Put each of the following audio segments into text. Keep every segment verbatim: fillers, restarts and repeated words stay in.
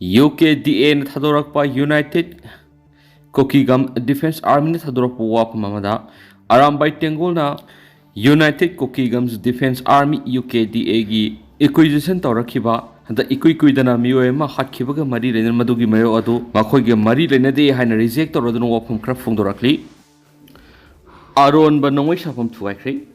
UKDAꯅ ꯊꯥꯗꯣꯔꯛꯄ, United Kokigam Defence Armyꯅ ꯊꯥꯗꯣꯔꯛꯄ ꯋꯥꯐꯝ ꯑꯃꯗ, Arambai ꯇꯦꯡꯒꯣꯜꯅ United Kokigam Defence Army, UKDAꯒꯤ acquisition ꯇꯧꯔꯛꯈꯤꯕ, ꯍꯟꯗꯛ ꯏꯀꯨꯏ ꯀꯨꯏꯗꯅ ꯃꯤꯑꯣꯏ ꯑꯃ ꯍꯥꯠꯈꯤꯕꯒ ꯃꯔꯤ ꯂꯩꯅꯅ ꯃꯗꯨꯒꯤ ꯃꯥꯌꯣꯛ ꯑꯗꯨ ꯃꯈꯣꯏꯒ ꯃꯔꯤ ꯂꯩꯅꯗꯦ ꯍꯥꯏꯅ reject ꯇꯧꯔꯗꯨꯅ ꯋꯥꯐꯝ ꯈꯔ ꯐꯣꯡꯗꯣꯔꯛꯂꯤ꯫ ꯑꯔꯣꯟꯕ ꯅꯣꯡꯃꯩ ꯁꯥꯐꯝ ꯊꯨꯒꯥꯏꯈ꯭ꯔꯦ꯫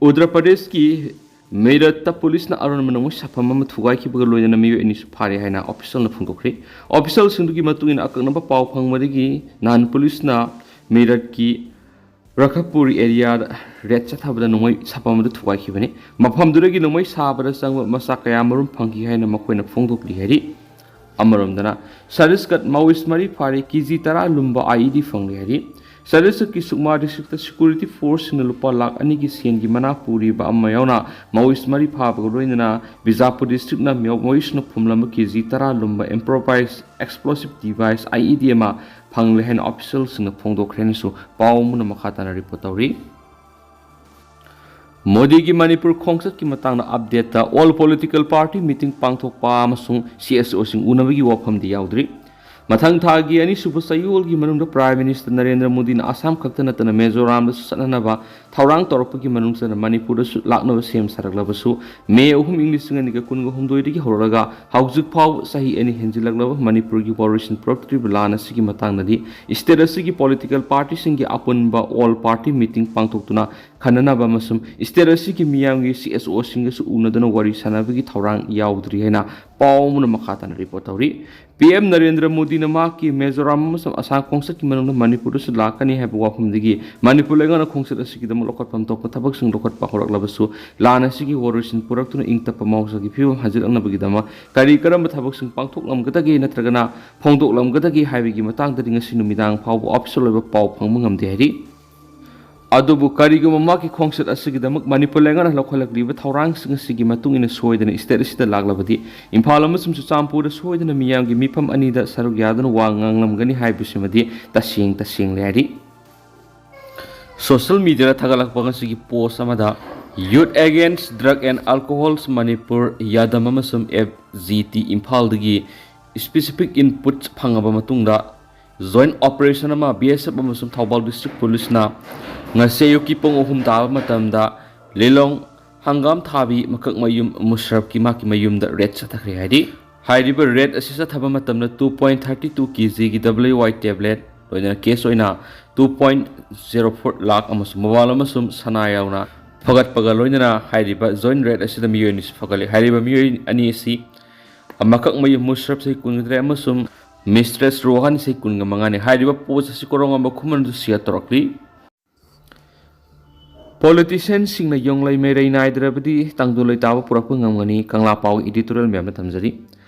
ꯎꯠꯇꯔ ꯄ꯭ꯔꯗꯦꯁꯀꯤ ꯃꯦꯔꯠꯇ ꯄꯨꯂꯤꯁꯅ ꯑꯔꯣꯟꯕ ꯅꯣꯡꯃꯩ ꯁꯥꯐꯝ ꯑꯃ ꯊꯨꯒꯥꯏꯈꯤꯕꯒ ꯂꯣꯏꯅꯅ ꯃꯤꯑꯣꯏ ꯑꯅꯤꯁꯨ ꯐꯥꯔꯦ ꯍꯥꯏꯅ officialꯅ ꯐꯣꯡꯗꯣꯛꯈ꯭ꯔꯦ꯫ Officialꯁꯤꯡꯗꯨꯒꯤ ꯃꯇꯨꯡ ꯏꯟꯅ, ꯑꯀꯛꯅꯕ ꯄꯥꯎ ꯐꯪꯕꯗꯒꯤ ꯅꯍꯥꯟ ꯄꯨꯂꯤꯁꯅ ꯃꯦꯔꯠꯀꯤ ꯔꯈꯄꯨꯔ areaꯗ raid ꯆꯠꯊꯕꯗ ꯅꯣꯡꯃꯩ ꯁꯥꯐꯝ ꯑꯗꯨ ꯊꯨꯒꯥꯏꯈꯤꯕꯅꯤ꯫ ꯃꯐꯝꯗꯨꯗꯒꯤ ꯅꯣꯡꯃꯩ ꯁꯥꯕꯗ ꯆꯪꯕ ꯃꯆꯥꯛ ꯀꯌꯥ ꯃꯔꯨꯝ ꯐꯪꯈꯤ ꯍꯥꯏꯅ ꯃꯈꯣꯏꯅ ꯐꯣꯡꯗꯣꯛꯂꯤ ꯍꯥꯏꯔꯤ꯫ ꯑꯃꯔꯣꯝꯗꯅ, ꯁꯇꯤꯁꯒꯔ ꯃꯥꯑꯣꯏꯁ꯭ꯠ ꯃꯔꯤ ꯐꯥꯔꯦ, KG ꯇꯔꯥ ꯂꯨꯝꯕ IED ꯐꯪꯂꯦ ꯍꯥꯏꯔꯤ꯫ ꯁꯇꯤꯁꯒꯔꯀꯤ ꯁꯨꯛꯃꯥ districtꯇ security forceꯁꯤꯡꯅ ꯂꯨꯄꯥ ꯂꯥꯈ ꯑꯅꯤꯒꯤ ꯁꯦꯟꯒꯤ ꯃꯅꯥ ꯄꯨꯔꯤꯕ ꯑꯃ ꯌꯥꯎꯅ ꯃꯥꯑꯣꯏꯁ꯭ꯠ ꯃꯔꯤ ꯐꯥꯕꯒ ꯂꯣꯏꯅꯅ ꯕꯤꯖꯥꯄꯨꯔ districtꯅ ꯃꯤꯑꯣ-, ꯃꯥꯑꯣꯏꯁ꯭ꯠꯅ ꯐꯨꯝꯂꯝꯕ KG ꯇꯔꯥ ꯂꯨꯝꯕ improvised explosive device, IED, ꯑꯃ ꯐꯪꯂꯦ ꯍꯥꯏꯅ officialꯁꯤꯡꯅ ꯐꯣꯡꯗꯣꯛꯈ꯭ꯔꯦ ꯍꯥꯏꯅꯁꯨ ꯄꯥꯎ ꯑꯃꯅ ꯃꯈꯥ ꯇꯥꯅ report ꯇꯧꯔꯤ꯫ ꯃꯣꯗꯤꯒꯤ ꯃꯅꯤꯄꯨꯔ ꯈꯣꯡꯆꯠꯀꯤ ꯃꯇꯥꯡꯗ updateꯇ, all political party meeting ꯄꯥꯡꯊꯣꯛꯄ ꯑꯃꯁꯨꯡ CSOꯁꯤꯡ ꯎꯅꯕꯒꯤ ꯋꯥꯐꯝꯗꯤ ꯌꯥꯎꯗ꯭ꯔꯤ꯫ ꯃꯊꯪ ꯊꯥꯒꯤ ꯑꯅꯤꯁꯨꯕ ꯆꯌꯣꯜꯒꯤ ꯃꯅꯨꯡꯗ Prime Minister ꯅꯔꯦꯟꯗ꯭ꯔ ꯃꯣꯗꯤꯅ ꯑꯁꯥꯝ ꯈꯛꯇ ꯅꯠꯇꯅ ꯃꯤꯖꯣꯔꯥꯝꯗꯁꯨ ꯆꯠꯅꯅꯕ ꯊꯧꯔꯥꯡ ꯇꯧꯔꯛꯄꯒꯤ ꯃꯅꯨꯡ ꯆꯟꯅ ꯃꯅꯤꯄꯨꯔꯗꯁꯨ ꯂꯥꯛꯅꯕ ꯁꯦꯝ ꯁꯥꯔꯛꯂꯕꯁꯨ, ꯃꯦ ꯑꯍꯨꯝ, ꯏꯪ ꯂꯤꯁꯤꯡ ꯑꯅꯤꯒ ꯀꯨꯟꯒ ꯍꯨꯝꯗꯣꯏꯗꯒꯤ ꯍꯧꯔꯛꯂꯒ ꯍꯧꯖꯤꯛ ꯐꯥꯎꯕ ꯆꯍꯤ ꯑꯅꯤ ꯍꯦꯟꯖꯤꯜꯂꯛꯂꯕ ꯃꯅꯤꯄꯨꯔꯒꯤ ꯋꯥꯔꯣꯏꯁꯤꯟ ꯄꯨꯔꯛꯇ꯭ꯔꯤꯕ ꯂꯥꯟ ꯑꯁꯤꯒꯤ ꯃꯇꯥꯡꯗꯗꯤ state ꯑꯁꯤꯒꯤ political partyꯁꯤꯡꯒꯤ ꯑꯄꯨꯟꯕ all party meeting ꯄꯥꯡꯊꯣꯛꯇꯨꯅ ꯈꯟꯅꯅꯕ ꯑꯃꯁꯨꯡ state ꯑꯁꯤꯒꯤ ꯃꯤꯌꯥꯝꯒꯤ CSOꯁꯤꯡꯒꯁꯨ ꯎꯅꯗꯨꯅ ꯋꯥꯔꯤ ꯁꯥꯟꯅꯕꯒꯤ ꯊꯧꯔꯥꯡ ꯌꯥꯎꯗ꯭ꯔꯤ ꯍꯥꯏꯅ ꯄꯥꯎ ꯑꯃꯅ ꯃꯈꯥ ꯇꯥꯅ report ꯇꯧꯔꯤ꯫ PM ꯅꯔꯦꯟꯗ꯭ꯔ ꯃꯣꯗꯤꯅ ꯃꯍꯥꯛꯀꯤ ꯃꯤꯖꯣꯔꯥꯝ ꯑꯃꯁꯨꯡ ꯑꯁꯥꯝ ꯈꯣꯡꯆꯠꯀꯤ ꯃꯅꯨꯡꯗ ꯃꯅꯤꯄꯨꯔꯗꯁꯨ ꯂꯥꯛꯀꯅꯤ ꯍꯥꯏꯕ ꯋꯥꯐꯝꯗꯒꯤ ꯃꯅꯤꯄꯨꯔ ꯂꯩꯉꯥꯛꯅ ꯈꯣꯡꯆꯠ ꯑꯁꯤꯒꯤꯗꯃꯛ ꯂꯧꯈꯠꯐꯝ ꯊꯣꯛꯄ ꯊꯕꯛꯁꯤꯡ ꯂꯧꯈꯠꯄ ꯍꯧꯔꯛꯂꯕꯁꯨ, ꯂꯥꯟ ꯑꯁꯤꯒꯤ ꯋꯥꯔꯣꯏꯁꯤꯟ ꯄꯨꯔꯛꯇꯨꯅ ꯏꯪ ꯇꯞꯄ ꯃꯍꯧꯁꯥꯒꯤ ꯐꯤꯕꯝ ꯍꯟꯖꯤꯜꯂꯛꯅꯕꯒꯤꯗꯃꯛ ꯀꯔꯤ ꯀꯔꯝꯕ ꯊꯕꯛꯁꯤꯡ ꯄꯥꯡꯊꯣꯛꯂꯝꯒꯗꯒꯦ ꯅꯠꯇ꯭ꯔꯒꯅ ꯐꯣꯡꯗꯣꯛꯂꯝꯒꯗꯒꯦ ꯍꯥꯏꯕꯒꯤ ꯃꯇꯥꯡꯗꯗꯤ ꯉꯁꯤ ꯅꯨꯃꯤꯗꯥꯡ ꯐꯥꯎꯕ official ꯑꯣꯏꯕ ꯄꯥꯎ ꯐꯪꯕ ꯉꯝꯗꯦ ꯍꯥꯏꯔꯤ꯫ ꯑꯗꯨꯕꯨ ꯀꯔꯤꯒꯨꯝꯕ ꯃꯍꯥꯛꯀꯤ ꯈꯣꯡꯆꯠ ꯑꯁꯤꯒꯤꯗꯃꯛ ꯃꯅꯤꯄꯨꯔ ꯂꯩꯉꯥꯛꯅ ꯂꯧꯈꯠꯂꯛꯂꯤꯕ ꯊꯧꯔꯥꯡꯁꯤꯡ ꯑꯁꯤꯒꯤ ꯃꯇꯨꯡ ꯏꯟꯅ ꯁꯣꯏꯗꯅ state ꯑꯁꯤꯗ ꯂꯥꯛꯂꯕꯗꯤ, ꯏꯝꯐꯥꯜ ꯑꯃꯁꯨꯡ ꯆꯨꯔꯆꯥꯟꯄꯨꯔꯗ ꯁꯣꯏꯗꯅ ꯃꯤꯌꯥꯝꯒꯤ ꯃꯤꯐꯝ ꯑꯅꯤꯗ ꯁꯔꯨꯛ ꯌꯥꯗꯨꯅ ꯋꯥ ꯉꯥꯡꯂꯝꯒꯅꯤ ꯍꯥꯏꯕꯁꯤꯃꯗꯤ ꯇꯁꯦꯡ ꯇꯁꯦꯡꯂꯦ ꯍꯥꯏꯔꯤ꯫ Social mediaꯗ ꯊꯥꯒꯠꯂꯛꯄ ꯉꯁꯤꯒꯤ post ꯑꯃꯗ, Youth Against Drug and Alcohols Manipur, ꯌꯥꯗꯝ ꯑꯃꯁꯨꯡ FGT ꯏꯝꯐꯥꯜꯗꯒꯤ Specific inputs ꯐꯪꯉꯕ ꯃꯇꯨꯡꯗ, joint operation ꯑꯃ B S F ꯑꯃꯁꯨꯡ ꯊꯧꯕꯥꯜ District Police ꯅ ꯉꯁꯤ ꯑꯌꯨꯛꯀꯤ ꯄꯨꯡ ꯑꯍꯨꯝ ꯇꯥꯕ ꯃꯇꯝꯗ ꯂꯤꯂꯣꯡ ꯍꯪꯒꯥꯝ ꯊꯥꯕꯤ ꯃꯀꯛꯃꯌꯨꯝ ꯃꯨꯁꯔꯞꯀꯤ ꯃꯍꯥꯛꯀꯤ ꯃꯌꯨꯝꯗ raid ꯆꯠꯊꯈ꯭ꯔꯦ꯫ ꯍꯥꯏꯗꯤ, ꯍꯥꯏꯔꯤꯕ raid ꯑꯁꯤ ꯆꯠꯊꯕ ꯃꯇꯝꯗ two point thirty two K G ꯒꯤ W Y tablet, ꯂꯣꯏꯅꯅ cash ꯑꯣꯏꯅ two point zero four lakh ꯑꯃꯁꯨꯡ mobile ꯑꯃꯁꯨꯡ ꯁꯅꯥ ꯌꯥꯎꯅ ꯐꯒꯠꯄꯒ ꯂꯣꯏꯅꯅ ꯍꯥꯏꯔꯤꯕ joint raid ꯑꯁꯤꯗ ꯃꯤꯑꯣꯏ ꯑꯅꯤꯁꯨ ꯐꯒꯠꯂꯤ꯫ ꯍꯥꯏꯔꯤꯕ ꯃꯤꯑꯣꯏ ꯑꯅꯤ ꯑꯁꯤ ꯃꯀꯛꯃꯌꯨꯝ ꯃꯨꯁꯔꯞ ꯆꯍꯤ ꯀꯨꯟꯒ ꯇꯔꯦꯠ ꯑꯃꯁꯨꯡ mistress ꯔꯣꯍꯟ ꯆꯍꯤ ꯀꯨꯟꯒ ꯃꯉꯥꯅꯤ꯫ ꯍꯥꯏꯔꯤꯕ post ꯑꯁꯤ ꯀꯣꯔꯣꯡꯉꯝꯕ ꯈꯨꯃꯟꯗꯨ share ꯇꯧꯔꯛꯂꯤ꯫ Politician ꯁꯤꯡꯅ ꯌꯣꯡꯂꯩ ꯃꯩꯔꯩ ꯅꯥꯏꯗ꯭ꯔꯕꯗꯤ ꯇꯪꯗꯨ ꯂꯩꯇꯥꯕ ꯄꯨꯔꯛꯄ ꯉꯝꯒꯅꯤ꯫ ꯀꯪꯂꯥ ꯄꯥꯎ editorial ꯃꯌꯥꯝꯅ ꯊꯝꯖꯔꯤ꯫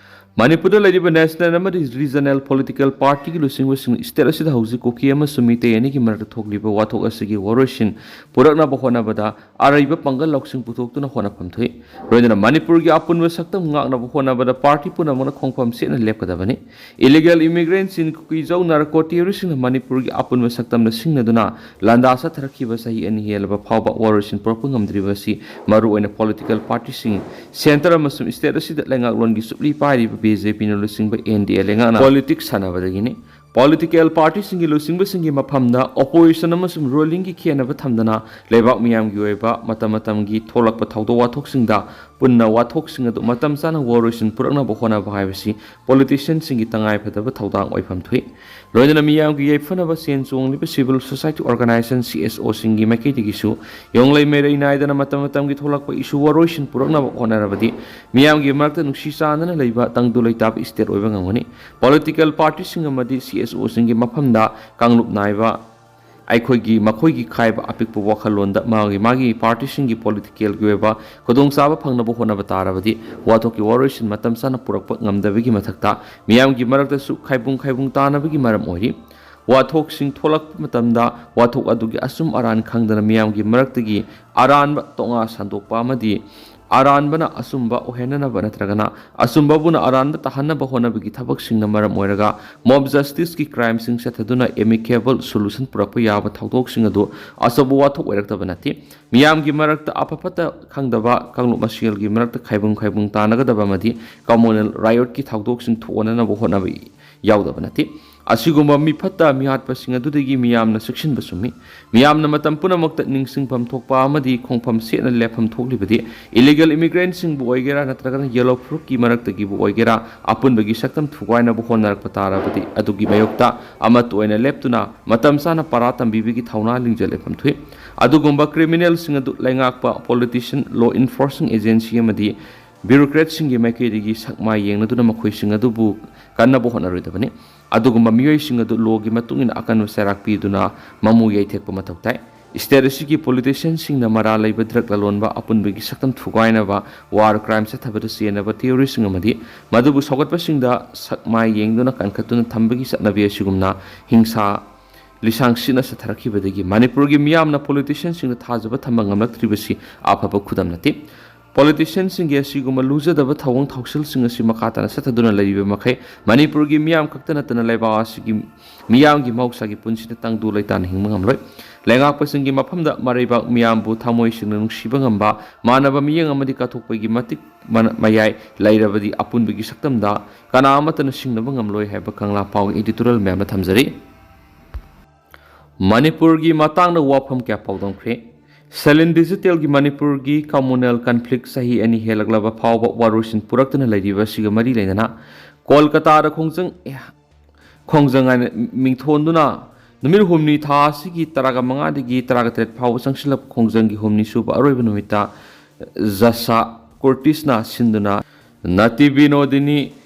ꯃꯅꯤꯄꯨꯔꯗ ꯂꯩꯔꯤꯕ national ꯑꯃꯗꯤ regional political party ꯒꯤ ꯂꯨꯆꯤꯡꯕꯁꯤꯡꯅ state ꯑꯁꯤꯗ ꯍꯧꯖꯤꯛ ꯀꯨꯀꯤ ꯑꯃꯁꯨꯡ ꯃꯤꯇꯩ ꯑꯅꯤꯒꯤ ꯃꯔꯛꯇ ꯊꯣꯛꯂꯤꯕ ꯋꯥꯊꯣꯛ ꯑꯁꯤꯒꯤ ꯋꯥꯔꯣꯏꯁꯤꯟ ꯄꯨꯔꯛꯅꯕ ꯍꯣꯠꯅꯕꯗ ꯑꯔꯩꯕ ꯄꯥꯡꯒꯜ ꯂꯧꯁꯤꯡ ꯄꯨꯊꯣꯛꯇꯨꯅ ꯍꯣꯠꯅꯐꯝ ꯊꯣꯛꯏ꯫ ꯂꯣꯏꯅꯅ ꯃꯅꯤꯄꯨꯔꯒꯤ ꯑꯄꯨꯟꯕ ꯁꯛꯇꯝ ꯉꯥꯛꯅꯕ ꯍꯣꯠꯅꯕꯗ party ꯄꯨꯝꯅꯃꯛꯅ ꯈꯣꯡꯐꯝ ꯆꯦꯠꯅ ꯂꯦꯞꯀꯗꯕꯅꯤ꯫ Illegal immigrant ꯁꯤꯡ, ꯀꯨꯀꯤꯖꯧ narco terrorist ꯁꯤꯡꯅ ꯃꯅꯤꯄꯨꯔꯒꯤ ꯑꯄꯨꯟꯕ ꯁꯛꯇꯝꯗ ꯁꯤꯡꯅꯗꯨꯅ ꯂꯥꯟꯗꯥ ꯆꯠꯊꯔꯛꯈꯤꯕ ꯆꯍꯤ ꯑꯅꯤ ꯍꯦꯜꯂꯕ ꯐꯥꯎꯕ ꯋꯥꯔꯣꯏꯁꯤꯟ ꯄꯨꯔꯛꯄ ꯉꯝꯗ꯭ꯔꯤꯕ ꯑꯁꯤ ꯃꯔꯨꯑꯣꯏꯅ political party ꯁꯤꯡ, centre ꯑꯃꯁꯨꯡ state ꯑꯁꯤꯗ ꯂꯩꯉꯥꯛꯂꯣꯟꯒꯤ ꯆꯨꯞꯂꯤ ꯄꯥꯏꯔꯤꯕ B J P ꯅ ꯂꯨꯆꯤꯡꯕ N D A ꯂꯩꯉꯥꯛꯅ politics ꯁꯥꯟꯅꯕꯗꯒꯤꯅꯤ꯫ Political party ꯁꯤꯡꯒꯤ ꯂꯨꯆꯤꯡꯕꯁꯤꯡꯒꯤ ꯃꯐꯝꯗ opposition ꯑꯃꯁꯨꯡ ruling ꯒꯤ ꯈꯦꯠꯅꯕ ꯊꯝꯗꯅ ꯂꯩꯕꯥꯛ ꯃꯤꯌꯥꯝꯒꯤ ꯑꯣꯏꯕ ꯃꯇꯝ ꯃꯇꯝꯒꯤ ꯊꯣꯛꯂꯛꯄ ꯊꯧꯗꯣꯛ ꯋꯥꯊꯣꯛꯁꯤꯡꯗ ꯄꯨꯟꯅ ꯋꯥꯊꯣꯛꯁꯤꯡ ꯑꯗꯨ ꯃꯇꯝ ꯆꯥꯅ ꯋꯥꯔꯣꯏꯁꯤꯟ ꯄꯨꯔꯛꯅꯕ ꯍꯣꯠꯅꯕ ꯍꯥꯏꯕꯁꯤ politician ꯁꯤꯡꯒꯤ ꯇꯉꯥꯏꯐꯗꯕ ꯊꯧꯗꯥꯡ ꯑꯣꯏꯐꯝ ꯊꯣꯛꯏ꯫ ꯂꯣꯏꯅꯅ ꯃꯤꯌꯥꯝꯒꯤ ꯌꯥꯏꯐꯅꯕ ꯁꯦꯟ ꯆꯣꯡꯂꯤꯕ civil society organization, C S O ꯁꯤꯡꯒꯤ ꯃꯥꯏꯀꯩꯗꯒꯤꯁꯨ ꯌꯣꯡꯂꯩ ꯃꯩꯔꯩ ꯅꯥꯏꯗꯅ ꯃꯇꯝ ꯃꯇꯝꯒꯤ ꯊꯣꯛꯂꯛꯄ issue ꯋꯥꯔꯣꯏꯁꯤꯟ ꯄꯨꯔꯛꯅꯕ ꯍꯣꯠꯅꯔꯕꯗꯤ ꯃꯤꯌꯥꯝꯒꯤ ꯃꯔꯛꯇ ꯅꯨꯡꯁꯤ ꯆꯥꯟꯅꯅ ꯂꯩꯕ ꯇꯪꯗꯨ ꯂꯩꯇꯥꯕ state ꯑꯣꯏꯕ ꯉꯝꯒꯅꯤ꯫ Political party ꯁꯤꯡ ꯑꯃꯗꯤ C S O ꯁꯤꯡꯒꯤ ꯃꯐꯝꯗ ꯀꯥꯡꯂꯨꯞ ꯅꯥꯏꯕ ꯑꯩꯈꯣꯏꯒꯤ, ꯃꯈꯣꯏꯒꯤ ꯈꯥꯏꯕ ꯑꯄꯤꯛꯄ ꯋꯥꯈꯜꯂꯣꯟꯗ ꯃꯥꯒꯤ, ꯃꯥꯒꯤ party ꯁꯤꯡꯒꯤ political ꯒꯤ ꯑꯣꯏꯕ ꯈꯨꯗꯣꯡꯆꯥꯕ ꯐꯪꯅꯕ ꯍꯣꯠꯅꯕ ꯇꯥꯔꯕꯗꯤ ꯋꯥꯊꯣꯛꯀꯤ ꯋꯥꯔꯣꯏꯁꯤꯟ ꯃꯇꯝ ꯆꯥꯅ ꯄꯨꯔꯛꯄ ꯉꯝꯗꯕꯒꯤ ꯃꯊꯛꯇ ꯃꯤꯌꯥꯝꯒꯤ ꯃꯔꯛꯇꯁꯨ ꯈꯥꯏꯕꯨꯡ ꯈꯥꯏꯕꯨꯡ ꯇꯥꯅꯕꯒꯤ ꯃꯔꯝ ꯑꯣꯏꯔꯤ꯫ ꯋꯥꯊꯣꯛꯁꯤꯡ ꯊꯣꯛꯂꯛꯄ ꯃꯇꯝꯗ ꯋꯥꯊꯣꯛ ꯑꯗꯨꯒꯤ ꯑꯆꯨꯝ ꯑꯔꯥꯟ ꯈꯪꯗꯅ ꯃꯤꯌꯥꯝꯒꯤ ꯃꯔꯛꯇꯒꯤ ꯑꯔꯥꯟꯕ ꯇꯣꯉꯥ ꯁꯟꯗꯣꯛꯄ ꯑꯃꯗꯤ ꯑꯔꯥꯟꯕꯅ ꯑꯆꯨꯝꯕ ꯑꯣꯏꯍꯟꯅꯅꯕ ꯅꯠꯇ꯭ꯔꯒꯅ ꯑꯆꯨꯝꯕꯕꯨꯅ ꯑꯔꯥꯟꯕ ꯇꯥꯍꯟꯅꯕ ꯍꯣꯠꯅꯕꯒꯤ ꯊꯕꯛꯁꯤꯡꯅ ꯃꯔꯝ ꯑꯣꯏꯔꯒ mob justiceꯀꯤ crimeꯁꯤꯡ ꯆꯠꯊꯗꯨꯅ amicable solution ꯄꯨꯔꯛꯄ ꯌꯥꯕ ꯊꯧꯗꯣꯛꯁꯤꯡ ꯑꯗꯨ ꯑꯆꯧꯕ ꯋꯥꯊꯣꯛ ꯑꯣꯏꯔꯛꯇꯕ ꯅꯠꯇꯦ꯫ ꯃꯤꯌꯥꯝꯒꯤ ꯃꯔꯛꯇ ꯑꯐ ꯐꯠꯇ ꯈꯪꯗꯕ ꯀꯥꯡꯂꯨꯞ ꯃꯁꯦꯜꯒꯤ ꯃꯔꯛꯇ ꯈꯥꯏꯕꯨꯡ ꯈꯥꯏꯕꯨꯡ ꯇꯥꯅꯒꯗꯕ ꯑꯃꯗꯤ communal riotꯀꯤ ꯊꯧꯗꯣꯛꯁꯤꯡ ꯊꯣꯛꯍꯟꯅꯅꯕ ꯍꯣꯠꯅꯕ ꯌꯥꯎꯗꯕ ꯅꯠꯇꯦ꯫ ꯑꯁꯤꯒꯨꯝꯕ ꯃꯤꯐꯠꯇ ꯃꯤꯍꯥꯠꯄꯁꯤꯡ ꯑꯗꯨꯗꯒꯤ ꯃꯤꯌꯥꯝꯅ ꯆꯦꯛꯁꯤꯟꯕ ꯆꯨꯝꯃꯤ꯫ ꯃꯤꯌꯥꯝꯅ ꯃꯇꯝ ꯄꯨꯝꯅꯃꯛꯇ ꯅꯤꯡꯁꯤꯡꯐꯝ ꯊꯣꯛꯄ ꯑꯃꯗꯤ ꯈꯣꯡꯐꯝ ꯁꯦꯠꯅ ꯂꯦꯞꯐꯝ ꯊꯣꯛꯂꯤꯕꯗꯤ illegal immigrantꯁꯤꯡꯕꯨ ꯑꯣꯏꯒꯦꯔꯥ ꯅꯠꯇ꯭ꯔꯒꯅ ꯌꯦꯂꯣ ꯐꯨꯔꯨꯞꯀꯤ ꯃꯔꯛꯇꯒꯤꯕꯨ ꯑꯣꯏꯒꯦꯔꯥ ꯑꯄꯨꯟꯕꯒꯤ ꯁꯛꯇꯝ ꯊꯨꯒꯥꯏꯅꯕ ꯍꯣꯠꯅꯔꯛꯄ ꯇꯥꯔꯕꯗꯤ ꯑꯗꯨꯒꯤ ꯃꯥꯌꯣꯛꯇ ꯑꯃꯠꯇ ꯑꯣꯏꯅ ꯂꯦꯞꯇꯨꯅ ꯃꯇꯝ ꯆꯥꯅ ꯄꯔꯥ ꯇꯝꯕꯤꯕꯒꯤ ꯊꯧꯅꯥ ꯂꯤꯡꯖꯦꯜ ꯂꯦꯞꯐꯝ ꯊꯣꯛꯏ꯫ ꯑꯗꯨꯒꯨꯝꯕ criminalꯁꯤꯡ ꯑꯗꯨ ꯂꯩꯉꯥꯛꯄ, politician, law enforcing agency ꯑꯃꯗꯤ bureaucratꯁꯤꯡꯒꯤ ꯃꯥꯏꯀꯩꯗꯒꯤ ꯁꯛ ꯃꯥꯏ ꯌꯦꯡꯅꯗꯨꯅ ꯃꯈꯣꯏꯁꯤꯡ ꯑꯗꯨꯕꯨ ꯀꯟꯅꯕ ꯍꯣꯠꯅꯔꯣꯏꯗꯕꯅꯤ꯫ ꯑꯗꯨꯒꯨꯝꯕ ꯃꯤꯑꯣꯏꯁꯤꯡ ꯑꯗꯨ lawꯒꯤ ꯃꯇꯨꯡ ꯏꯟꯅ ꯑꯀꯟꯕ ꯆꯩꯔꯥꯛ ꯄꯤꯗꯨꯅ ꯃꯃꯨ ꯌꯩꯊꯦꯛꯄ ꯃꯊꯧ ꯇꯥꯏ꯫ State ꯑꯁꯤꯒꯤ politicianꯁꯤꯡꯅ ꯃꯔꯥꯜ ꯂꯩꯕ drug ꯂꯂꯣꯟꯕ ꯑꯄꯨꯟꯕꯒꯤ ꯁꯛꯇꯝ ꯊꯨꯒꯥꯏꯅꯕ, war crime ꯆꯠꯊꯕꯗ ꯆꯦꯟꯅꯕ theoryꯁꯤꯡ ꯑꯃꯗꯤ ꯃꯗꯨꯕꯨ ꯁꯧꯒꯠꯄꯁꯤꯡꯗ ꯁꯛ ꯃꯥꯏ ꯌꯦꯡꯗꯨꯅ ꯀꯟꯈꯠꯇꯨꯅ ꯊꯝꯕꯒꯤ ꯆꯠꯅꯕꯤ ꯑꯁꯤꯒꯨꯝꯅ ꯍꯤꯡꯁꯥ ꯂꯤꯁꯥꯡ ꯁꯤꯠꯅ ꯆꯠꯊꯔꯛꯈꯤꯕꯗꯒꯤ ꯃꯅꯤꯄꯨꯔꯒꯤ ꯃꯤꯌꯥꯝꯅ politicianꯁꯤꯡꯗ ꯊꯥꯖꯕ ꯊꯝꯕ ꯉꯝꯂꯛꯇ꯭ꯔꯤꯕꯁꯤ ꯑꯐꯕ ꯈꯨꯗꯝ ꯅꯠꯇꯦ꯫ Politicianꯁꯤꯡꯒꯤ ꯑꯁꯤꯒꯨꯝꯕ ꯂꯨꯖꯗꯕ ꯊꯧꯑꯣꯡ ꯊꯧꯁꯤꯜꯁꯤꯡ ꯑꯁꯤ ꯃꯈꯥ ꯇꯥꯅ ꯆꯠꯊꯗꯨꯅ ꯂꯩꯔꯤꯕ ꯃꯈꯩ ꯃꯅꯤꯄꯨꯔꯒꯤ ꯃꯤꯌꯥꯝ ꯈꯛꯇ ꯅꯠꯇꯅ ꯂꯩꯕꯥꯛ ꯑꯁꯤꯒꯤ ꯃꯤꯌꯥꯝꯒꯤ ꯃꯍꯧꯁꯥꯒꯤ ꯄꯨꯟꯁꯤꯗ ꯇꯪꯗꯨ ꯂꯩꯇꯥꯅ ꯍꯤꯡꯕ ꯉꯝꯂꯣꯏ꯫ ꯂꯩꯉꯥꯛꯄꯁꯤꯡꯒꯤ ꯃꯐꯝꯗ ꯃꯔꯩꯕꯥꯛ ꯃꯤꯌꯥꯝꯕꯨ ꯊꯃꯣꯏ ꯁꯦꯡꯅ ꯅꯨꯡꯁꯤꯕ ꯉꯝꯕ, ꯃꯥꯟꯅꯕ ꯃꯤꯠꯌꯦꯡ ꯑꯃꯗꯤ ꯀꯠꯊꯣꯛꯄꯒꯤ ꯃꯇꯤꯛ ꯃꯅ-, ꯃꯌꯥꯏ ꯂꯩꯔꯕꯗꯤ ꯑꯄꯨꯟꯕꯒꯤ ꯁꯛꯇꯝꯗ ꯀꯅꯥ ꯑꯃꯠꯇꯅ ꯁꯤꯡꯅꯕ ꯉꯝꯂꯣꯏ ꯍꯥꯏꯕ ꯀꯪꯂꯥ ꯄꯥꯎꯒꯤ editorial ꯃꯌꯥꯝꯅ ꯊꯝꯖꯔꯤ꯫ ꯃꯅꯤꯄꯨꯔꯒꯤ ꯃꯇꯥꯡꯗ ꯋꯥꯐꯝ ꯀꯌꯥ ꯄꯥꯎꯗꯝꯈ꯭ꯔꯦ꯫ Salin Digitalꯒꯤ ꯃꯅꯤꯄꯨꯔꯒꯤ communal conflict ꯆꯍꯤ ꯑꯅꯤ ꯍꯦꯜꯂꯛꯂꯕ ꯐꯥꯎꯕ ꯋꯥꯔꯣꯏꯁꯤꯟ ꯄꯨꯔꯛꯇꯨꯅ ꯂꯩꯔꯤꯕ ꯑꯁꯤꯒ ꯃꯔꯤ ꯂꯩꯅꯅ ꯀꯣꯜꯀꯇꯥꯗ ꯈꯣꯡꯖꯪ, ꯈꯣꯡꯖꯪ ꯍꯥꯏꯅ ꯃꯤꯡꯊꯣꯟꯗꯨꯅ ꯅꯨꯃꯤꯠ ꯍꯨꯝꯅꯤ, ꯊꯥ ꯑꯁꯤꯒꯤ ꯇꯔꯥꯒ ꯃꯉꯥꯗꯒꯤ ꯇꯔꯥꯒ ꯇꯔꯦꯠ ꯐꯥꯎꯕ ꯆꯪꯁꯤꯜꯂꯛꯄ ꯈꯣꯡꯖꯪꯒꯤ ꯍꯨꯝꯅꯤ ꯁꯨꯕ ꯑꯔꯣꯏꯕ ꯅꯨꯃꯤꯠꯇ ꯖꯁꯥ ꯀꯨꯔꯇꯤꯁꯅ ꯁꯤꯟꯗꯨꯅ ꯅꯇꯤ ꯕꯤꯅꯣꯗꯤꯅꯤ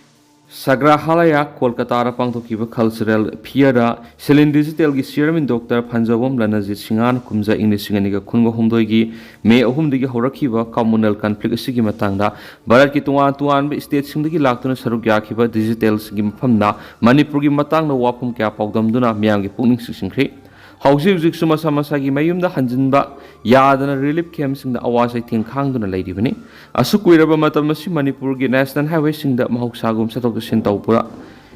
ꯁꯒ꯭ꯔꯍꯥꯂꯌ ꯀꯣꯜꯀꯇꯥꯗ ꯄꯥꯡꯊꯣꯛꯈꯤꯕ cultural fairꯗ Salin Digitalꯒꯤ chairman Doctor ꯐꯟꯖꯧꯕꯝ ꯔꯅꯖꯤꯠ ꯁꯤꯡꯍꯅ ꯀꯨꯝꯖꯥ ꯏꯪ ꯂꯤꯁꯤꯡ ꯑꯅꯤꯒ ꯀꯨꯟꯒ ꯍꯨꯝꯗꯣꯏꯒꯤ ꯃꯦ ꯑꯍꯨꯝꯗꯒꯤ ꯍꯧꯔꯛꯈꯤꯕ communal conflict ꯑꯁꯤꯒꯤ ꯃꯇꯥꯡꯗ ꯚꯥꯔꯠꯀꯤ ꯇꯣꯉꯥꯟ ꯇꯣꯉꯥꯟꯕ stateꯁꯤꯡꯗꯒꯤ ꯂꯥꯛꯇꯨꯅ ꯁꯔꯨꯛ ꯌꯥꯈꯤꯕ digitalꯁꯤꯡꯒꯤ ꯃꯐꯝꯗ ꯃꯅꯤꯄꯨꯔꯒꯤ ꯃꯇꯥꯡꯗ ꯋꯥꯐꯝ ꯀꯌꯥ ꯄꯥꯎꯗꯝꯗꯨꯅ ꯃꯤꯌꯥꯝꯒꯤ ꯄꯨꯛꯅꯤꯡ ꯆꯤꯡꯁꯤꯟꯈ꯭ꯔꯦ꯫ ꯍꯧꯖꯤꯛ ꯍꯧꯖꯤꯛꯁꯨ ꯃꯁꯥ ꯃꯁꯥꯒꯤ ꯃꯌꯨꯝꯗ ꯍꯟꯖꯤꯟꯕ ꯌꯥꯗꯅ ꯔꯤꯂꯤꯐ ꯀꯦꯝꯞꯁꯤꯡꯗ ꯑꯋꯥ ꯆꯩꯊꯦꯡ ꯈꯥꯡꯗꯨꯅ ꯂꯩꯔꯤꯕꯅꯤ꯫ ꯑꯁꯨꯛ ꯀꯨꯏꯔꯕ ꯃꯇꯝ ꯑꯁꯤ ꯃꯅꯤꯄꯨꯔꯒꯤ ꯅꯦꯁꯅꯦꯜ ꯍꯥꯏꯋꯦꯁꯤꯡꯗ ꯃꯍꯧꯁꯥꯒꯨꯝ ꯆꯠꯊꯣꯛ ꯆꯠꯁꯤꯟ ꯇꯧꯕ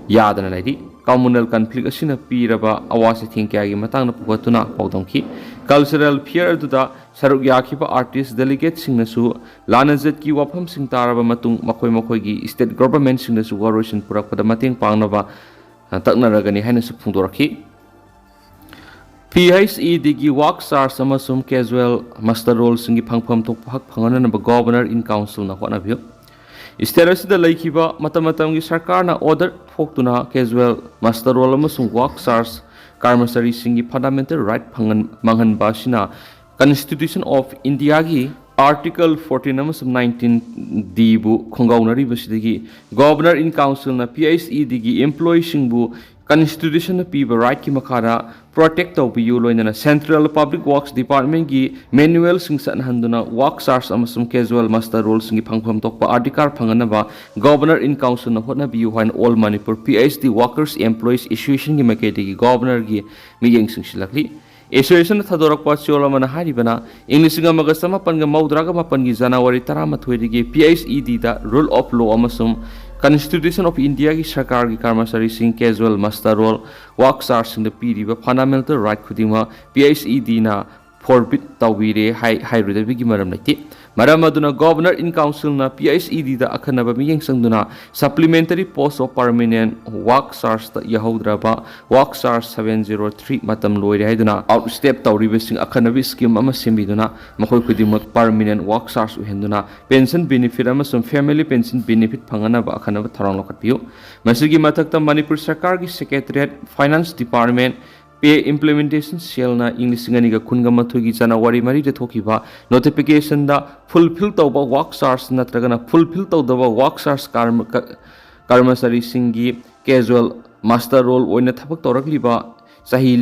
ꯌꯥꯗꯅ ꯂꯩꯔꯤ꯫ ꯀꯝꯃꯨꯅꯦꯜ ꯀꯟꯐ꯭ꯂꯤꯛ ꯑꯁꯤꯅ ꯄꯤꯔꯕ ꯑꯋꯥ ꯆꯩꯊꯦꯡ ꯀꯌꯥꯒꯤ ꯃꯇꯥꯡꯗ ꯄꯨꯈꯠꯇꯨꯅ ꯄꯥꯎꯗꯝꯈꯤ꯫ ꯀꯜꯆꯔꯦꯜ ꯐꯤꯌꯔ ꯑꯗꯨꯗ ꯁꯔꯨꯛ ꯌꯥꯈꯤꯕ ꯑꯥꯔꯇꯤꯁ ꯗꯦꯂꯤꯒꯦꯠꯁꯤꯡꯅꯁꯨ ꯂꯥꯟꯅꯖꯠꯀꯤ ꯋꯥꯐꯝꯁꯤꯡ ꯇꯥꯔꯕ ꯃꯇꯨꯡ ꯃꯈꯣꯏ ꯃꯈꯣꯏꯒꯤ ꯁ꯭ꯇꯦꯠ ꯒꯣꯚꯔꯟꯃꯦꯟꯠꯁꯤꯡꯗꯁꯨ ꯋꯥꯔꯣꯏꯁꯤꯟ ꯄꯨꯔꯛꯄꯗ ꯃꯇꯦꯡ ꯄꯥꯡꯅꯕ ꯇꯛꯅꯔꯒꯅꯤ ꯍꯥꯏꯅꯁꯨ ꯐꯣꯡꯗꯣꯔꯛꯈꯤ꯫ ꯄꯤ ꯑꯩꯆ ꯏ ꯗꯤꯒꯤ ꯋꯥꯛ ꯆꯥꯔꯖ ꯑꯃꯁꯨꯡ ꯀꯦꯖꯨꯋꯦꯜ ꯃꯁꯇꯔ ꯔꯣꯜꯁꯤꯡꯒꯤ ꯐꯪꯐꯝ ꯊꯣꯛꯄ ꯍꯛ ꯐꯪꯍꯟꯅꯅꯕ ꯒꯣꯚꯔꯅꯔ ꯏꯟ ꯀꯥꯎꯟꯁꯤꯜꯅ ꯍꯣꯠꯅꯕꯤꯌꯨ꯫ ꯁ꯭ꯇꯦꯠ ꯑꯁꯤꯗ ꯂꯩꯈꯤꯕ ꯃꯇꯝ ꯃꯇꯝꯒꯤ ꯁꯔꯀꯥꯔꯅ ꯑꯣꯔꯗꯔ ꯊꯣꯛꯇꯨꯅ ꯀꯦꯖꯨꯋꯦꯜ ꯃꯁꯇꯔ ꯔꯣꯜ ꯑꯃꯁꯨꯡ ꯋꯥꯛ ꯆꯥꯔꯖ ꯀꯔꯃꯆꯥꯔꯤꯁꯤꯡꯒꯤ ꯐꯟꯗꯥꯃꯦꯟꯇꯦꯜ ꯔꯥꯏꯠ ꯐꯪꯍꯟ-, ꯃꯥꯡꯍꯟꯕ ꯑꯁꯤꯅ ꯀꯟꯁꯇꯤꯇ꯭ꯌꯨꯁꯟ ꯑꯣꯐ ꯏꯟꯗꯤꯌꯥꯒꯤ ꯑꯥꯔꯇꯤꯀꯜ ꯐꯣꯔꯇꯤꯟ ꯑꯃꯁꯨꯡ ꯅꯥꯏꯟꯇꯤꯟ ꯗꯤꯕꯨ ꯈꯣꯡꯒꯥꯎꯅꯔꯤꯕꯁꯤꯗꯒꯤ ꯒꯣꯚꯔꯅꯔ ꯏꯟ ꯀꯥꯎꯟꯁꯤꯜꯅ ꯄꯤ ꯑꯩꯆ ꯏ ꯗꯤꯒꯤ ꯏꯝꯄ꯭ꯂꯣꯌꯤꯁꯤꯡꯕꯨ ꯀꯟꯁꯇꯤꯇ꯭ꯌꯨꯁꯟꯅ ꯄꯤꯕ ꯔꯥꯏꯠꯀꯤ ꯃꯈꯥꯗ ꯄ꯭ꯔꯣꯇꯦꯛ ꯇꯧꯕꯤꯌꯨ, ꯂꯣꯏꯅꯅ ꯁꯦꯟꯇ꯭ꯔꯦꯜ ꯄꯕ꯭ꯂꯤꯛ ꯋꯥꯔꯛꯁ ꯗꯤꯄꯥꯔꯠꯃꯦꯟꯠꯀꯤ ꯃꯦꯅꯨꯑꯦꯜꯁꯤꯡ ꯆꯠꯅꯍꯟꯗꯨꯅ ꯋꯥꯛ ꯆꯥꯔꯖ ꯑꯃꯁꯨꯡ ꯀꯦꯖꯨꯋꯦꯜ ꯃꯁꯇꯔ ꯔꯣꯜꯁꯤꯡꯒꯤ ꯐꯪꯐꯝ ꯊꯣꯛꯄ ꯑꯗꯤꯀꯥꯔ ꯐꯪꯍꯟꯅꯕ ꯒꯣꯚꯔꯅꯔ ꯏꯟ ꯀꯥꯎꯟꯁꯤꯜꯅ ꯍꯣꯠꯅꯕꯤꯌꯨ ꯍꯥꯏꯅ all Manipur P H D workers employees ꯑꯦꯁꯣꯁꯤꯌꯦꯁꯟꯒꯤ ꯃꯥꯏꯀꯩꯗꯒꯤ ꯒꯣꯚꯔꯅꯔꯒꯤ ꯃꯤꯠꯌꯦꯡ ꯆꯤꯡꯁꯤꯜꯂꯛꯂꯤ꯫ ꯑꯦꯁꯣꯁꯤꯌꯦꯁꯟꯅ ꯊꯥꯗꯣꯔꯛꯄ ꯆꯦꯔꯣꯜ ꯑꯃꯅ ꯍꯥꯏꯔꯤꯕꯅ, ꯏꯪ ꯂꯤꯁꯤꯡ ꯑꯃꯒ ꯆꯃꯥꯄꯟꯒ ꯃꯧꯗ꯭ꯔꯥꯒ ꯃꯥꯄꯟꯒꯤ ꯖꯅꯋꯥꯔꯤ ꯇꯔꯥꯃꯥꯊꯣꯏꯗꯒꯤ ꯄꯤ ꯑꯩꯆ ꯏ ꯗꯤꯗ ꯔꯨꯜ ꯑꯣꯐ ꯂꯣ ꯑꯃꯁꯨꯡ ꯀꯟꯁꯇꯤꯇ꯭ꯌꯨꯁꯟ ꯑꯣꯐ ꯏꯟꯗꯤꯌꯥꯒꯤ ꯁꯔꯀꯥꯔꯒꯤ ꯀꯔꯃꯆꯥꯔꯤꯁꯤꯡ ꯀꯦꯖꯨꯋꯦꯜ ꯃꯁꯇꯔ ꯔꯣꯜ ꯋꯥꯛ ꯆꯥꯔꯖꯁꯤꯡꯗ ꯄꯤꯔꯤꯕ ꯐꯟꯗꯥꯃꯦꯟꯇꯦꯜ ꯔꯥꯏꯠ ꯈꯨꯗꯤꯡꯃꯛ ꯄꯤ ꯑꯩꯆ ꯏ ꯗꯤꯅ ꯐꯣꯔꯕꯤꯠ ꯇꯧꯕꯤꯔꯦ ꯍꯥꯏ-, ꯍꯥꯏꯔꯣꯏꯗꯕꯒꯤ ꯃꯔꯝ ꯂꯩꯇꯦ꯫ ꯃꯔꯝ ꯑꯗꯨꯅ ꯒꯣꯚꯔꯅꯔ ꯏꯟ ꯀꯥꯎꯟꯁꯤꯜꯅ ꯄꯤ ꯑꯩꯆ ꯏ ꯗꯤꯗ ꯑꯈꯟꯅꯕ ꯃꯤꯠꯌꯦꯡ ꯆꯪꯗꯨꯅ supplementary post of permanent work ꯆꯥꯔꯖꯇ ꯌꯥꯍꯧꯗ꯭ꯔꯕ work charge seven zero three ꯃꯇꯝ ꯂꯣꯏꯔꯦ ꯍꯥꯏꯗꯨꯅ ꯑꯥꯎꯠ ꯁ꯭ꯇꯦꯞ ꯇꯧꯔꯤꯕꯁꯤꯡ ꯑꯈꯟꯅꯕ ꯁ꯭ꯀꯤꯝ ꯑꯃ ꯁꯦꯝꯕꯤꯗꯨꯅ ꯃꯈꯣꯏ ꯈꯨꯗꯤꯡꯃꯛ ꯄꯔꯃꯤꯅꯦꯟꯠ ꯋꯥꯛ ꯆꯥꯔꯖ ꯑꯣꯏꯍꯟꯗꯨꯅ ꯄꯦꯟꯁꯟ ꯕꯦꯅꯤꯐꯤꯠ ꯑꯃꯁꯨꯡ ꯐꯦꯃꯤꯂꯤ ꯄꯦꯟꯁꯟ ꯕꯦꯅꯤꯐꯤꯠ ꯐꯪꯍꯟꯅꯕ ꯑꯈꯟꯅꯕ ꯊꯧꯔꯥꯡ ꯂꯧꯈꯠꯄꯤꯌꯨ꯫ ꯃꯁꯤꯒꯤ ꯃꯊꯛꯇ ꯃꯅꯤꯄꯨꯔ ꯁꯔꯀꯥꯔꯒꯤ ꯁꯦꯀ꯭ꯔꯦꯇꯔꯤꯌꯦꯠ, ꯐꯥꯏꯅꯥꯟꯁ ꯗꯤꯄꯥꯔꯠꯃꯦꯟꯠ, ꯄꯦ ꯏꯝꯄ꯭ꯂꯤꯃꯦꯟꯇꯦꯁꯟ ꯁꯦꯜꯅ ꯏꯪ ꯂꯤꯁꯤꯡ ꯑꯅꯤꯒ ꯀꯨꯟꯒ ꯃꯥꯊꯣꯏꯒꯤ ꯖꯅꯋꯥꯔꯤ ꯃꯔꯤꯗ ꯊꯣꯛꯈꯤꯕ ꯅꯣꯇꯤꯐꯤꯀꯦꯁꯟꯗ ꯐꯨꯜꯐꯤꯜ ꯇꯧꯕ ꯋꯥꯛ ꯆꯥꯔꯖ ꯅꯠꯇ꯭ꯔꯒꯅ ꯐꯨꯜꯐꯤꯜ ꯇꯧꯗꯕ ꯋꯥꯛ ꯆꯥꯔꯖ ꯀꯔꯃ-, ꯀ-, ꯀꯔꯃꯆꯥꯔꯤꯁꯤꯡꯒꯤ ꯀꯦꯖꯨꯋꯦꯜ ꯃꯥꯁꯇꯔ ꯔꯣꯜ ꯑꯣꯏꯅ ꯊꯕꯛ ꯇꯧꯔꯛꯂꯤꯕ ꯆꯍꯤ,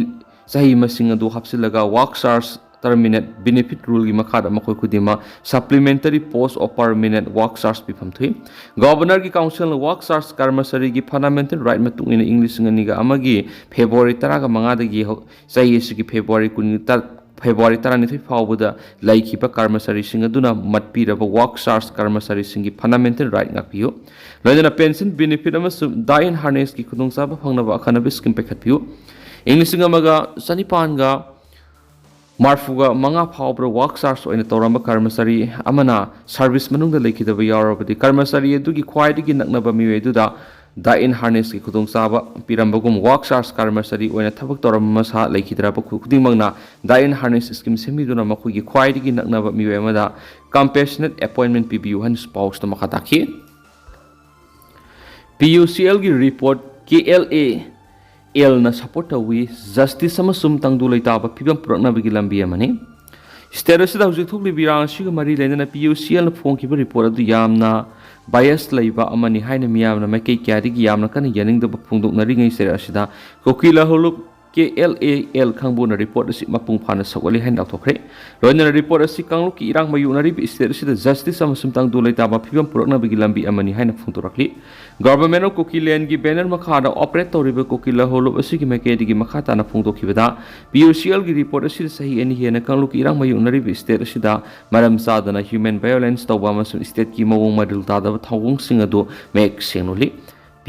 ꯆꯍꯤ ꯃꯁꯤꯡ ꯑꯗꯨ ꯍꯥꯞꯆꯤꯜꯂꯒ ꯋꯥꯛ ꯆꯥꯔꯖ terminate benefit ruleꯒꯤ ꯃꯈꯥꯗ ꯃꯈꯣꯏ ꯈꯨꯗꯤꯡꯃꯛ supplementary post of permanent work charge ꯄꯤꯐꯝ ꯊꯣꯛꯏ꯫ Governorꯒꯤ councilꯅ work charge ꯀꯔꯃꯆꯥꯔꯤꯒꯤ fundamental right ꯃꯇꯨꯡ ꯏꯟꯅ ꯏꯪ ꯂꯤꯁꯤꯡ ꯑꯅꯤꯒ ꯑꯃꯒꯤ February ꯇꯔꯥꯒ ꯃꯉꯥꯗꯒꯤ ꯍꯧ-, ꯆꯍꯤ ꯑꯁꯤꯒꯤ February ꯀꯨꯟ, ꯇ-, February ꯇꯔꯥꯅꯤꯊꯣꯏ ꯐꯥꯎꯕꯗ ꯂꯩꯈꯤꯕ ꯀꯔꯃꯆꯥꯔꯤꯁꯤꯡ ꯑꯗꯨꯅ ꯃꯠꯄꯤꯔꯕ work charge ꯀꯔꯃꯆꯥꯔꯤꯁꯤꯡꯒꯤ fundamental right ꯉꯥꯛꯄꯤꯌꯨ꯫ ꯂꯣꯏꯅꯅ pension benefit ꯑꯃꯁꯨꯡ die in harnessꯀꯤ ꯈꯨꯗꯣꯡꯆꯥꯕ ꯐꯪꯅꯕ ꯑꯈꯟꯅꯕ scheme ꯄꯥꯏꯈꯠꯄꯤꯌꯨ꯫ ꯏꯪ ꯂꯤꯁꯤꯡ ꯑꯃꯒ ꯆꯅꯤꯄꯥꯟꯒ ꯃꯔꯐꯨꯒ ꯃꯉꯥ ꯐꯥꯎꯕꯗ work charge ꯑꯣꯏꯅ ꯇꯧꯔꯝꯕ ꯀꯔꯃꯆꯥꯔꯤ ꯑꯃꯅ service ꯃꯅꯨꯡꯗ ꯂꯩꯈꯤꯗꯕ ꯌꯥꯎꯔꯕꯗꯤ, ꯀꯔꯃꯆꯥꯔꯤ ꯑꯗꯨꯒꯤ ꯈ꯭ꯋꯥꯏꯗꯒꯤ ꯅꯛꯅꯕ ꯃꯤꯑꯣꯏ ꯑꯗꯨꯗ die in harnessꯀꯤ ꯈꯨꯗꯣꯡꯆꯥꯕ ꯄꯤꯔꯝꯕꯒꯨꯝ, work charge ꯀꯔꯃꯆꯥꯔꯤ ꯑꯣꯏꯅ ꯊꯕꯛ ꯇꯧꯔꯝꯕ ꯃꯁꯥ ꯂꯩꯈꯤꯗ꯭ꯔꯕ ꯈꯨ-, ꯈꯨꯗꯤꯡꯃꯛꯅ die in harness scheme ꯁꯦꯝꯕꯤꯗꯨꯅ ꯃꯈꯣꯏꯒꯤ ꯈ꯭ꯋꯥꯏꯗꯒꯤ ꯅꯛꯅꯕ ꯃꯤꯑꯣꯏ ꯑꯃꯗ compassionate appointment ꯄꯤꯕꯤꯌꯨ ꯍꯥꯏꯅꯁꯨ ꯄꯥꯎꯁꯤꯗ ꯃꯈꯥ ꯇꯥꯈꯤ꯫ PUCLꯒꯤ report KLALꯅ support ꯇꯧꯏ꯫ Justice ꯑꯃꯁꯨꯡ ꯇꯪꯗꯨ ꯂꯩꯇꯥꯕ ꯐꯤꯕꯝ ꯄꯨꯔꯛꯅꯕꯒꯤ ꯂꯝꯕꯤ ꯑꯃꯅꯤ꯫ State ꯑꯁꯤꯗ ꯍꯧꯖꯤꯛ ꯊꯣꯛꯂꯤꯕ ꯏꯔꯥꯡ ꯑꯁꯤꯒ ꯃꯔꯤ ꯂꯩꯅꯅ PUCLꯅ ꯐꯣꯡꯈꯤꯕ report ꯑꯗꯨ ꯌꯥꯝꯅ bias ꯂꯩꯕ ꯑꯃꯅꯤ ꯍꯥꯏꯅ ꯃꯤꯌꯥꯝꯅ ꯃꯥꯏꯀꯩ ꯀꯌꯥꯗꯒꯤ ꯌꯥꯝꯅ ꯀꯟꯅ ꯌꯥꯅꯤꯡꯗꯕ ꯐꯣꯡꯗꯣꯛꯅꯔꯤꯉꯩ ꯆꯩꯔꯛ ꯑꯁꯤꯗ ꯀꯨꯀꯤ ꯂꯍꯨꯂꯨꯞ KLAL ꯀꯥꯡꯕꯨꯅ report ꯑꯁꯤ ꯃꯄꯨꯡ ꯐꯥꯅ ꯁꯧꯒꯠꯂꯤ ꯍꯥꯏꯅ ꯂꯥꯎꯊꯣꯛꯈ꯭ꯔꯦ꯫ ꯂꯣꯏꯅꯅ report ꯑꯁꯤ ꯀꯥꯡꯂꯨꯞꯀꯤ ꯏꯔꯥꯡ ꯃꯥꯌꯣꯛꯅꯔꯤꯕ state ꯑꯁꯤꯗ justice ꯑꯃꯁꯨꯡ ꯇꯪꯗꯨ ꯂꯩꯇꯥꯕ ꯐꯤꯕꯝ ꯄꯨꯔꯛꯅꯕꯒꯤ ꯂꯝꯕꯤ ꯑꯃꯅꯤ ꯍꯥꯏꯅ ꯐꯣꯡꯗꯣꯔꯛꯂꯤ꯫ Government of Kukilandꯒꯤ banner ꯃꯈꯥꯗ operate ꯇꯧꯔꯤꯕ ꯀꯨꯀꯤ ꯂꯍꯨꯂꯨꯞ ꯑꯁꯤꯒꯤ ꯃꯥꯏꯀꯩꯗꯒꯤ ꯃꯈꯥ ꯇꯥꯅ ꯐꯣꯡꯗꯣꯛꯈꯤꯕꯗ, PUCLꯒꯤ report ꯑꯁꯤꯗ ꯆꯍꯤ ꯑꯅꯤ ꯍꯦꯟꯅ ꯀꯥꯡꯂꯨꯞꯀꯤ ꯏꯔꯥꯡ ꯃꯥꯌꯣꯛꯅꯔꯤꯕ state ꯑꯁꯤꯗ ꯃꯔꯝ ꯆꯥꯗꯅ human violence ꯇꯧꯕ ꯑꯃꯁꯨꯡ stateꯀꯤ ꯃꯑꯣꯡ ꯃꯔꯤꯜ ꯇꯥꯗꯕ ꯊꯧꯑꯣꯡꯁꯤꯡ ꯑꯗꯨ ꯃꯌꯦꯛ ꯁꯦꯡꯅ ꯎꯠꯂꯤ꯫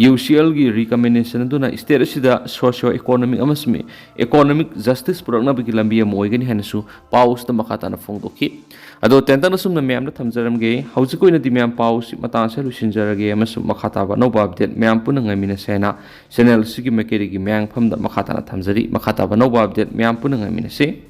PUCLꯒꯤ recommendation ꯑꯗꯨꯅ state ꯑꯁꯤꯗ socio economic ꯑꯃꯁꯨꯡ economic justice ꯄꯨꯔꯛꯅꯕꯒꯤ ꯂꯝꯕꯤ ꯑꯃ ꯑꯣꯏꯒꯅꯤ ꯍꯥꯏꯅꯁꯨ ꯄꯥꯎ ꯑꯁꯤꯗ ꯃꯈꯥ ꯇꯥꯅ ꯐꯣꯡꯗꯣꯛꯈꯤ꯫ ꯑꯗꯣ ꯇꯦꯟꯇꯛꯅ ꯁꯨꯝꯅ ꯃꯌꯥꯝꯗ ꯊꯝꯖꯔꯝꯒꯦ꯫ ꯍꯧꯖꯤꯛ ꯑꯣꯏꯅꯗꯤ ꯃꯌꯥꯝ ꯄꯥꯎ ꯑꯁꯤ ꯃꯇꯥꯡ ꯑꯁꯤꯗ ꯂꯣꯏꯁꯤꯟꯖꯔꯒꯦ ꯑꯃꯁꯨꯡ ꯃꯈꯥ ꯇꯥꯕ ꯑꯅꯧꯕ update ꯃꯌꯥꯝ ꯄꯨꯟꯅ ꯉꯥꯏꯃꯤꯟꯅꯁꯦ ꯍꯥꯏꯅ channel ꯑꯁꯤꯒꯤ ꯃꯥꯏꯀꯩꯗꯒꯤ ꯃꯌꯥꯝꯐꯝꯗ ꯃꯈꯥ ꯇꯥꯅ ꯊꯝꯖꯔꯤ꯫ ꯃꯈꯥ ꯇꯥꯕ ꯑꯅꯧꯕ update ꯃꯌꯥꯝ ꯄꯨꯟꯅ ꯉꯥꯏꯃꯤꯟꯅꯁꯤ꯫